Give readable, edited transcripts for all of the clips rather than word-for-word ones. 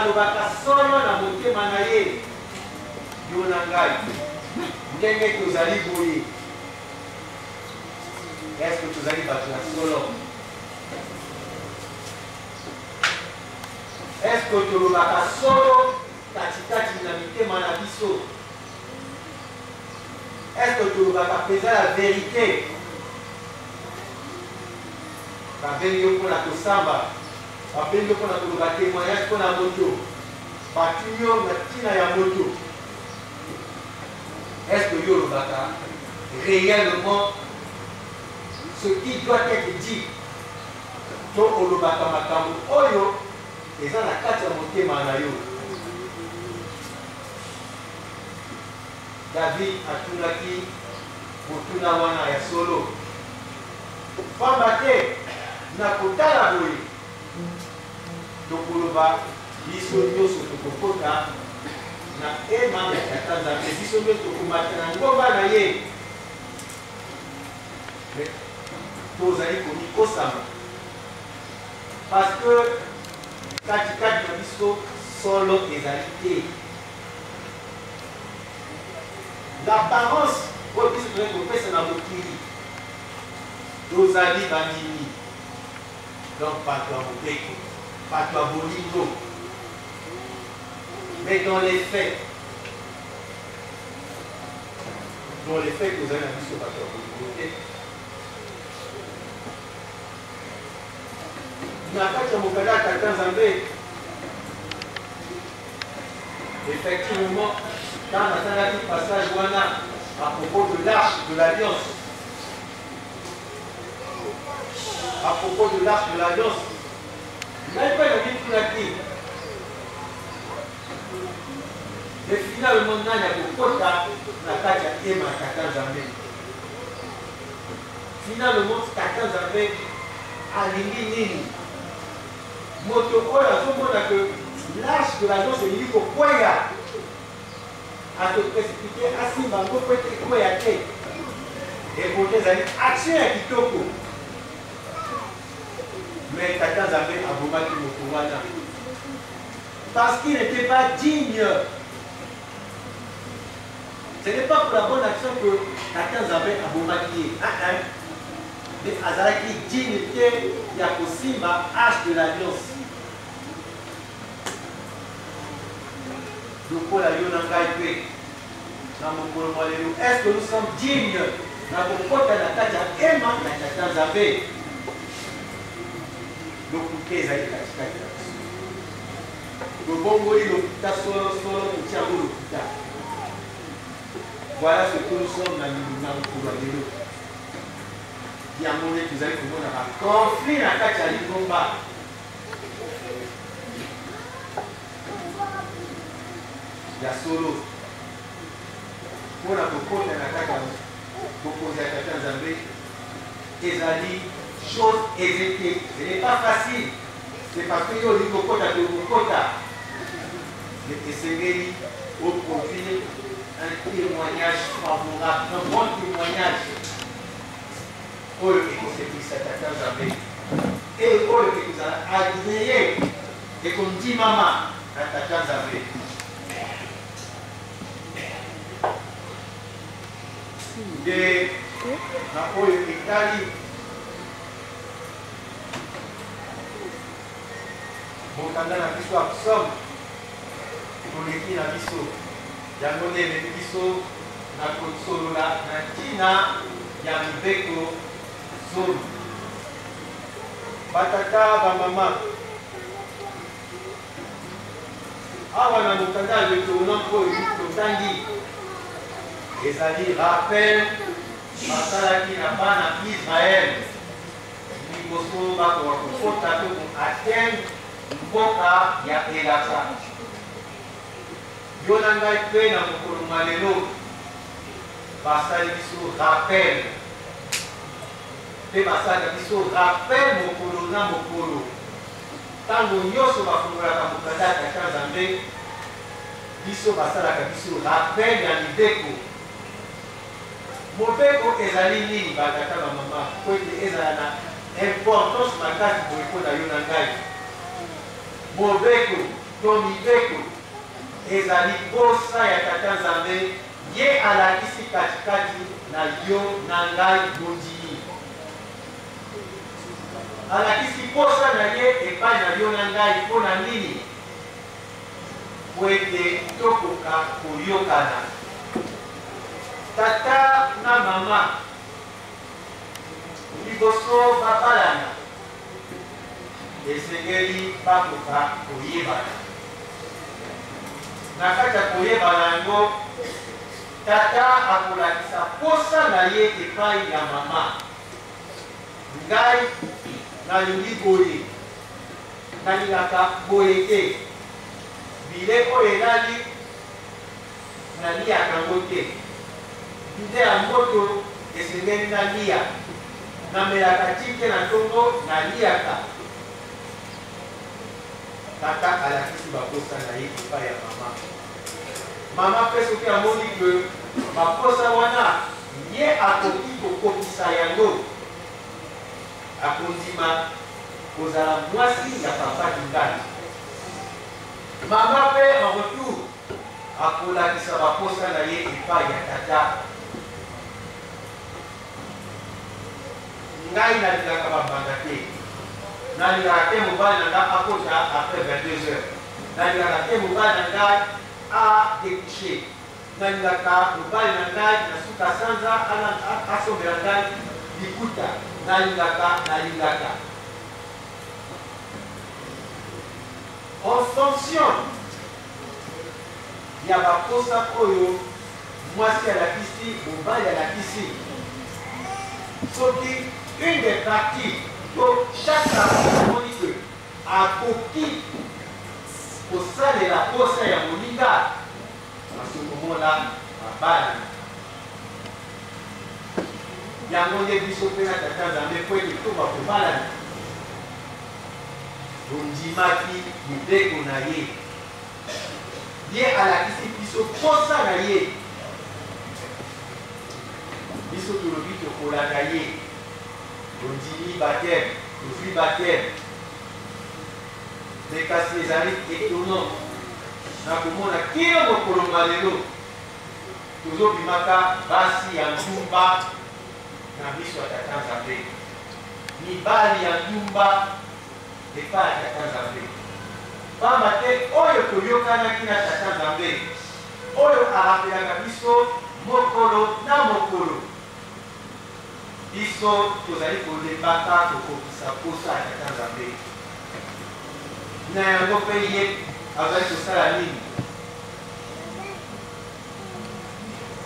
alobaka solo na motema na ye. Yo na ngai, ndenge tozali boye, est-ce que tozali bato ya solo? Est-ce que tolobaka solo katikati na mitema na biso? Est-ce que tolobaka mpenza la verite? Babengi yo mpo na kosamba, babengi yo mpo na koloba temoignage mpo na moto, batuni yo na ntina ya moto. Est-ce que yo olobaka réellement ce qui doit être dit to olobaka makambo oyo eza na kati ya motema na yo? David atunaki motuna wana ya solo, pamba te na kotala boye, tokoloba biso nyonso tokokota na hema ya Tata Nzambe, biso nyonso tokomata na ngomba na ye. Mais tozali komikosama parce que katikati na biso solo ezali te. L'apparence oyo biso tozali kopesa na mokili, tozali bandimi, donc bato ya mobeko, bato ya bolingo, mais dans les faits, dans les faits tozali na biso bato ya bolingo te. Na kati ya mokanda ya Tata Nzambe, Effectivement, ntango natangaki passage wana à propos de l'arche de l'alliance, à propos de l'arche de l'alliance, ngai mpe namitunaki, mais finalement nani akokota na kati ya hema ya Tata Nzambe? Finalement Tata Nzambe alingi nini? Moto oyo azomona que l'arche de l'alliance elingi kokweya, azo precipite asimba yango mpo ete ekweya te. Epote ezali action ya kitoko, mais Tata Nzambe abomaki moto wana parce qu'il n'était pas digne. Ce n'est pas pour la bonne action que Tata Nzambe abomaki ye. Ah, ah. Mais azalaki digne te ya kosimba arche de l'alliance. Lokola yo na ngai mpe na mokolo mwa lelo, est-ce que nous sommes dignes na kokota na kati ya hema ya Tata Nzambe? Lokuta ezali katikati na biso. Tobongoli lokuta solo solo, totia yango lokuta. Voilà ce que nous sommes na mokolo ya lelo. Yango nde tozali komona ba conflit na kati ya lingomba. Ya solo, mpo na kokota na kati ya bokonzi ya Tata Nzambe ezali chose aisée te. Ce n'est pas facile. C'est parce que yo olingi kokota te okokota. Mais esengeli oproduire un témoignage favorable, un bon témoignage oyo ekosepelisa Tata Nzambe e oyo ekozala agreye, ekondimama na Tata Nzambe. Nde na oyo etali mokanda na biso ya psaume, toleki na biso yango nde ememi biso na kosolola na ntina ya mibeko zomi. Batata, bamama, awa na mokanda ya Deuteronome oyo totangi ezali rappel basalaki na bana Israël liboso bakoka kokota to ko atteindre mboka ya elaka. Yo na ngai mpe na mokolo mwa lelo basali biso rappel mpe basalaka biso rappel mokolo na mokolo. Ntango nyonso bafungolaka mokanda ya Tata Nzambe, biso basalaka biso rappel ya mibeko. Mobeko ezali nini, ba tata ba mama, mpo ete ezala na importance makasi boye mpo na yo na ngai? Mobeko. to mibeko ezali posa ya Tata Nzambe, ye alakisi katikati na yo na ngai mondimi. Alakisi posa na ye epai na yo na ngai mpo na nini? Mpo ete tokoka koyokana. Tata na mama liboso babalana, esengeli bakoka koyebana. Na kati ya koyebana yango, tata akolakisa posa na ye epai ya mama. Ngai nalingi boye, nalingaka boye te. Bile oyo elali, naliyaka yango te. Bile ya moto esengeli naliya. Namelaka ti te na ntongo, naliyaka. Tata alakisi baposa na ye epai ya mama. Mama mpe soki amoni que baposa wana ye akoki kokokisa yango, akondima kozala mwasi ya papa Dingani. Mama mpe en retour akolakisa baposa na ye epai ya tata. Ngai nalingaka ba mbanda te. Nalingaka te mobali na nga akota après 22 heures. Nalingaka te mobali na ngai a decoucher. Nalingaka mobali na ngai na suka sanza asombela ngai likuta. Nalingaka, nalingaka. En fonction ya ba posa oyo mwasi alakisi, mobali alakisi, soki une des parties to chaque partie amoni que akoki kosalela posa ya moninga, kasi okomona babalana. Yango nde biso mpe na Tata Nzambe mpo ete tokoka kobalana, tondimaki mibeko na ye. Ye alakisi biso posa na ye. Biso tolobi tokolanda ye. Tondimi bapteme, tozwi bapteme. Mais kasi ezali etonnant na komona kino mokolo mwa lelo tozobimaka basi ya ndumba na miso ya Tata Nzambe, mibali ya ndumba epai ya Tata Nzambe. Pamba te oyo toyokanaki na Tata Nzambe, oyo arapelaka biso mokolo na mokolo, biso tozali kolembaka kokokisa mposa ya Tata Nzambe. Na yango mpe ye azali kosala nini?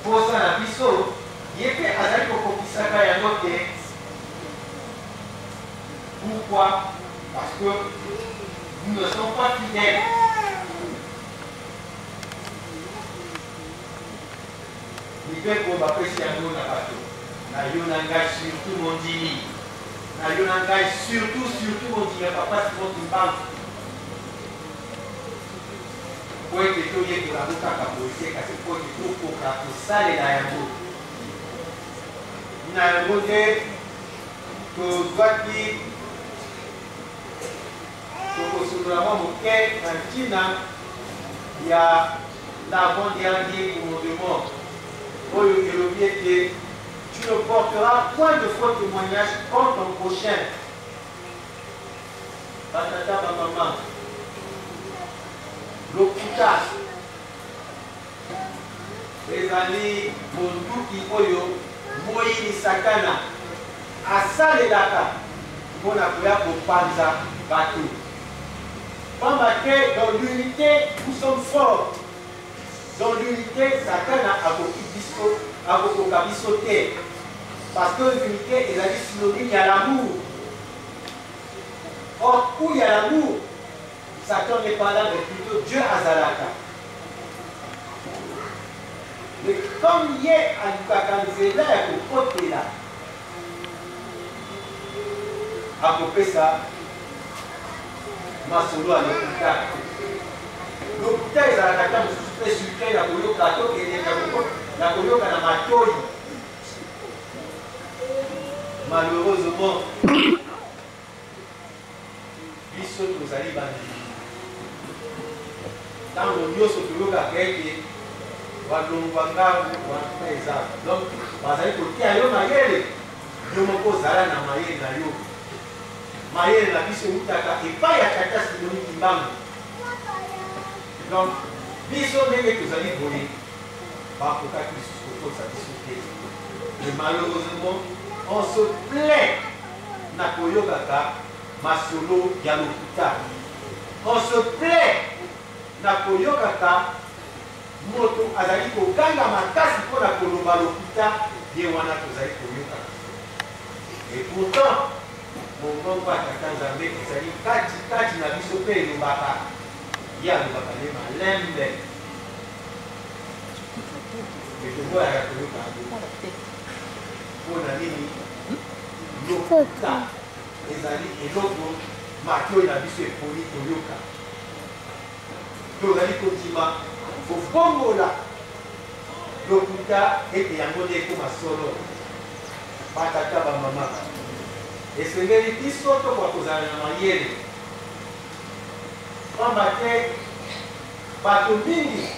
Mposa na biso, ye mpe azali kokokisaka yango te. Pourquoi? Parce que nous ne sommes pas fidèles. Mibeko bapesi yango na bato na yo na ngai, surtout mondimi na yo na ngai, surtout surtout mondimi ya papa Simon Kimbangu, mpo ete toyekola yango kaka boye te, kasi mpo ete tokoka kosalela yango. Na yango nde tozwaki tokosolola mwa moke na ntina ya l'avant-dernier commandement oyo elobi ete tu ne porteras point de faux témoignage contre ton prochain. Batata, bamama, lokuta ezali bonduki oyo moyini Satana asalelaka mpo na koya kopanza bato. Pamba te dans l'unité nous sommes forts. Dans l'unité Satana akoki biso, akokoka biso te. Parce que l'unité ezali synonyme ya l'amour. Or où il y a l'amour, Satan n'est pas là, mais plutôt Dieu azalaka. Mais comme ye alukaka nzela ya kokotela, akopesa masolo ya lokuta. Lokuta ezalaka ata mosusu mpe sucre ya koyoka to elengi ya koyoka na matoi. Malheureusement, biso tozali bandimi. Ntango nyonso toyokaka ete balongwa ngambo wana eza donc bazali koteya yo mayele, yo moko ozala na mayele na yo. Mayele na biso eutaka epai ya Tata Simoni Kimbangu. Donc biso ndenge tozali boye bakokaki lisusu kokotisa biso te. Mais malheureusement on se plaît na koyokaka masolo ya lokuta. On se plaît na koyokaka moto azali koganga makasi mpo na koloba lokuta, ye wana tozali koyokaka. Et pourtant, mongongo ya Tata Nzambe ezali kati kati na biso mpe elobaka. Ye alobaka nde malembe. Mais toboyaka koyoka yango. Mpo na nini? Lokuta ezali eloko matoi na biso eponi koyoka. Tozali kondima kobongola lokuta ete yango nde ekoma solo. Batata, bamama, esengeli biso tokoka kozala na mayele, pamba te bato mingi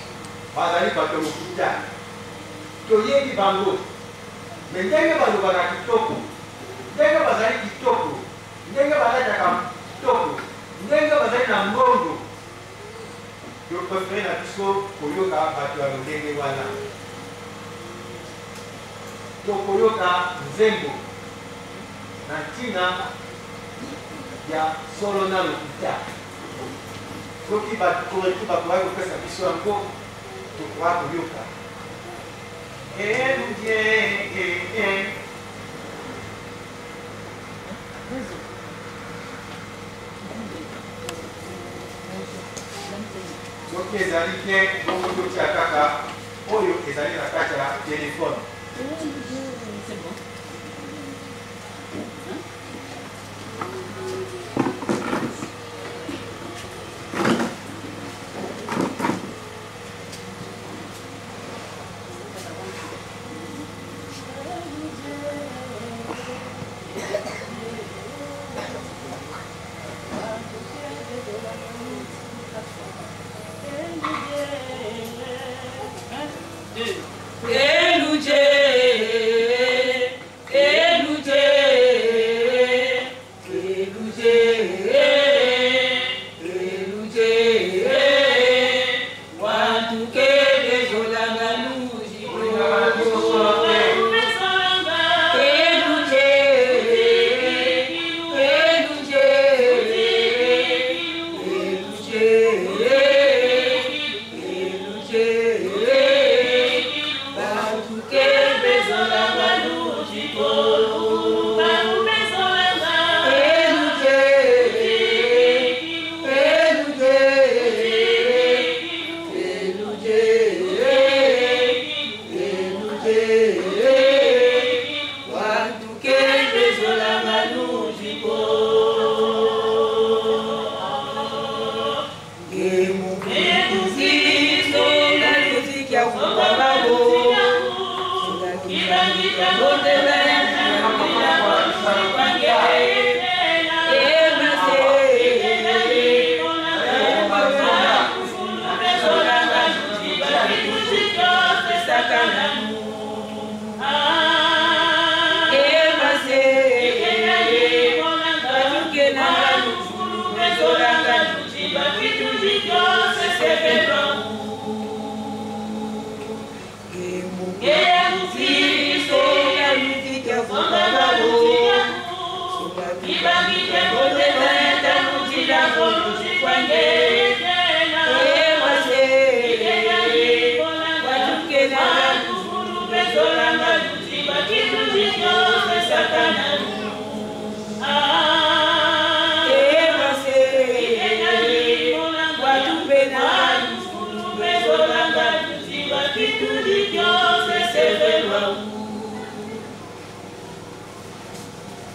bazali bato ya lokuta. Toyebi bango, me ndenge balobaka kitoko, ndenge bazali kitoko, ndenge balataka kitoko, ndenge bazali na mbongo, to prefere na biso koyoka bato ya lolenge wana. Tokoyoka nzembo na ntina ya solo na lokuta. Soki bato correcteur bakokaki kopesa biso yango, tokoka koyoka. Eludie, eh, eh. Soki ezali te, bongo totia kaka oyo ezali na kati ya telefone.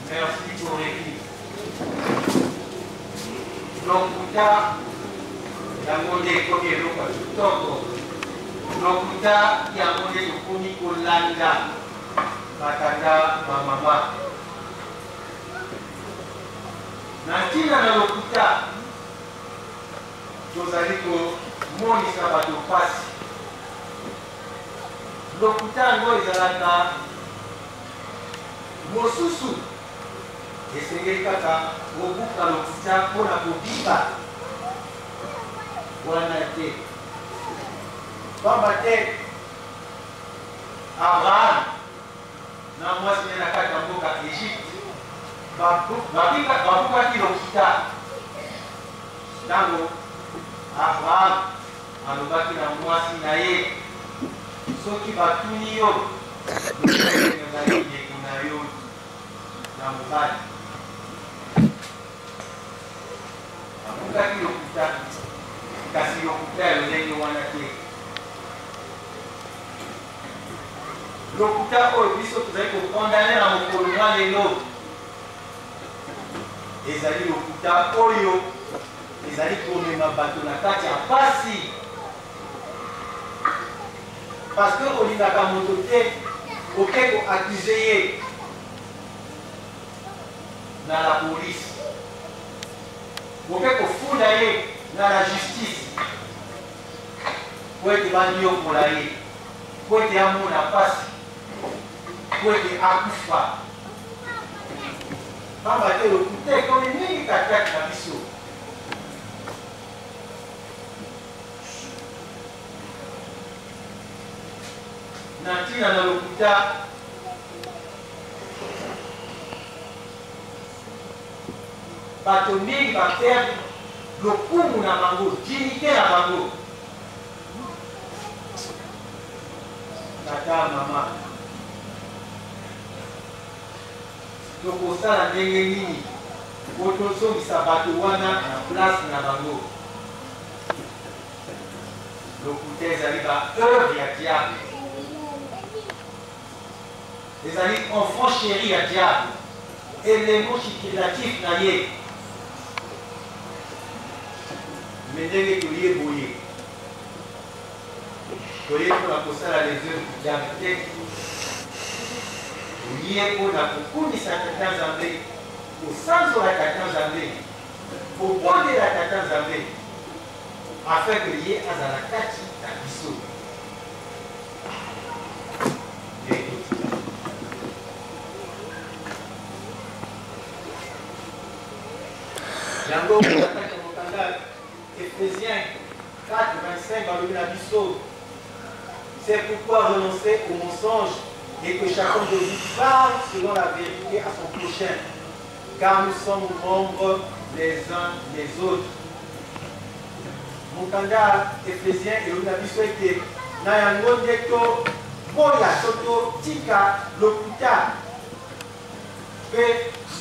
Merci pour l'équipe. Lokuta yango nde ekomi eloko ya kitoko. Lokuta yango nde tokomi kolanda batata bamama. Na ntina na lokuta, Tozali komonisa bato mpasi. Lokuta yango ezalaka mosusu. Esengeli kaka kobuka lokuta mpo na kobika wana te, pamba te Abraham na mwasi na ye na kati ya mboka Egypte babukaki lokuta ntango Abraham alobaki na mwasi na ye, soki batuni yo, nazali ndeko na yo na mobali. Abukaki lokuta, kasi lokuta ya lolenge wana te. Lokuta oyo biso tozali kokondane na mokolo mwa lelo ezali lokuta oyo ezali komema bato na kati ya mpasi, parce que olingaka moto te, oke koaccuse ye na la police, oke kofunda ye na la justice mpo ete banyokola ye, mpo ete amona mpasi, mpo ete akufa. Pamba te lokuta ekomi mingi katikati na biso. Na ntina na lokuta, bato mingi baperdre lokumu na bango, dignité na bango. Tata, mama, tokosala ndenge nini mpo tozongisa bato wana na place na bango? Lokuta ezali ba oeuvre ya diable, ezali enfant chéri ya diable, elembo superlatif na ye. Me ndenge toye boye, toye mpona kosala les œuvres du diable te, toye mpona kokumisa Tata Nzambe, kosanzola Tata Nzambe, kobondela Tata Nzambe afin que ye azala kati na biso. Yango na kati ya mokanda Ephésiens 4, 25 balobi na biso: c'est pourquoi renoncer au mensonge et que chacun de vous parle selon la vérité à son prochain, car nous sommes membres les uns des autres. Mokanda Ephésiens elobi na biso ete na yango nde toboya to totika lokuta, mpe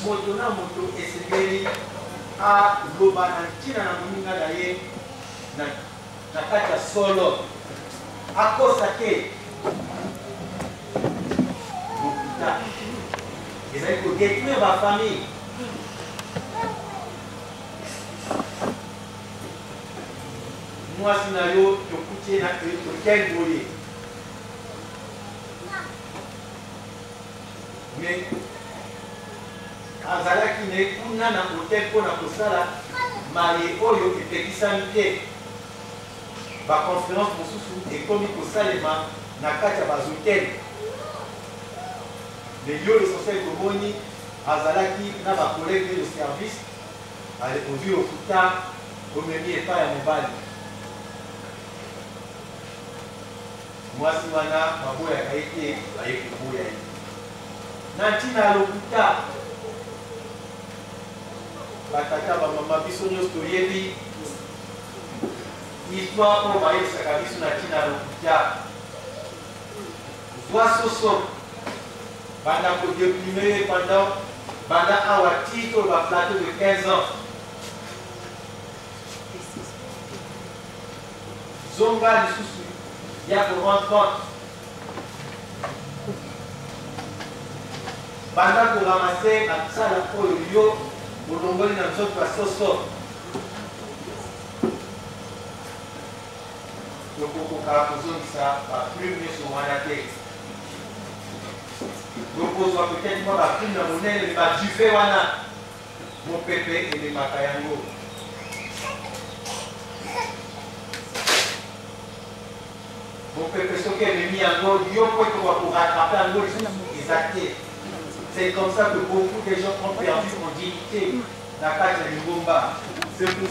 moto na moto esengeli aloba na ntina na moninga na ye na kati ya solo, akosa te. Lokuta ezali kodetruire bafamille. Mwasi na yo tokuti ye na hotel boye, mais azalaki ne kuna na hotel mpo na kosala maye oyo epekisami te. Baconference mosusu ekomi kosalema na kati ya bahotel, mais yo l'essentiel tomoni azalaki na bacollègue de service, ozwi lokuta omemi epai ya mobali. Mwasi wana baboyaka ye te, baye koboya ye na ntina ya lokuta. Batata, bamama, biso nyonso toyebi histoire oyo bayebisaka biso na ntina ya lokuta. Zwa soso, banda kodeplume ye pendant banda awa ti to ba plateau de 15 ans, zonga lisusu ya ko rendre compte, banda koramase basala oyo yo olongoli na nzoto ya soso. Tokokoka kozongisa baplume nyonso wana te. Tokozwa peut-être mwa baplume na monene, me baduve wana mopepe ememaka yango. Mopepe soki ememi yango, yo mpo ekoka korattrape yango lisusu eza te. C'est comme ça que beaucoup de gens ont perdu en dignité na kati ya lingomba. C'est pour